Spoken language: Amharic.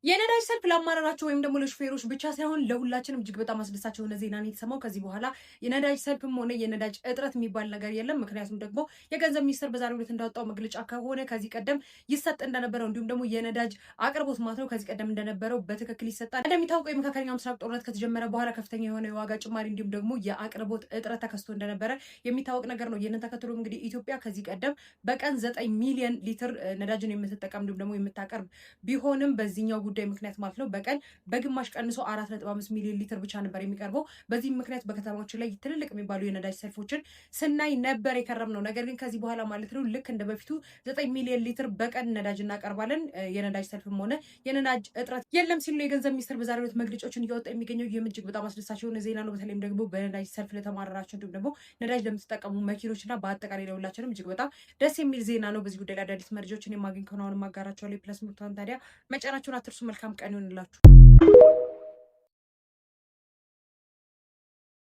የነዳጅ ሰልፍ ላማረራቸው ወይም ደግሞ ለሹፌሮች ብቻ ሳይሆን ለሁላችንም እጅግ በጣም አስደሳች የሆነ ዜና ነው የተሰማው። ከዚህ በኋላ የነዳጅ ሰልፍም ሆነ የነዳጅ እጥረት የሚባል ነገር የለም። ምክንያቱም ደግሞ የገንዘብ ሚኒስቴር በዛሬው ዕለት እንዳወጣው መግለጫ ከሆነ ከዚህ ቀደም ይሰጥ እንደነበረው እንዲሁም ደግሞ የነዳጅ አቅርቦት ማለት ነው ከዚህ ቀደም እንደነበረው በትክክል ይሰጣል። እንደሚታወቀው የመካከለኛው ምስራቅ ጦርነት ከተጀመረ በኋላ ከፍተኛ የሆነ የዋጋ ጭማሪ እንዲሁም ደግሞ የአቅርቦት እጥረት ተከስቶ እንደነበረ የሚታወቅ ነገር ነው። ይህንን ተከትሎ እንግዲህ ኢትዮጵያ ከዚህ ቀደም በቀን 9 ሚሊዮን ሊትር ነዳጅን የምትጠቀም እንዲሁም ደግሞ የምታቀርብ ቢሆንም በዚህኛው ጉዳይ ምክንያት ማለት ነው በቀን በግማሽ ቀንሶ 4.5 ሚሊዮን ሊትር ብቻ ነበር የሚቀርበው። በዚህም ምክንያት በከተማዎች ላይ ትልልቅ የሚባሉ የነዳጅ ሰልፎችን ስናይ ነበር የከረምነው። ነገር ግን ከዚህ በኋላ ማለት ነው ልክ እንደ በፊቱ 9 ሚሊዮን ሊትር በቀን ነዳጅ እናቀርባለን፣ የነዳጅ ሰልፍም ሆነ የነዳጅ እጥረት የለም ሲሉ የገንዘብ ሚኒስትር በዛሬው ዕለት መግለጫዎችን እያወጣ የሚገኘው። ይህም እጅግ በጣም አስደሳች የሆነ ዜና ነው። በተለይም ደግሞ በነዳጅ ሰልፍ ለተማረራችሁ እንዲሁም ደግሞ ነዳጅ ለምትጠቀሙ መኪኖች እና በአጠቃላይ ለሁላችንም እጅግ በጣም ደስ የሚል ዜና ነው። በዚህ ጉዳይ ላይ አዳዲስ መረጃዎችን የማገኝ ከሆነ አሁንም አጋራችኋለሁ። የ plus ምልክቷን ታዲያ መጫናችሁን አትርሱ። መልካም ቀን ይሆንላችሁ።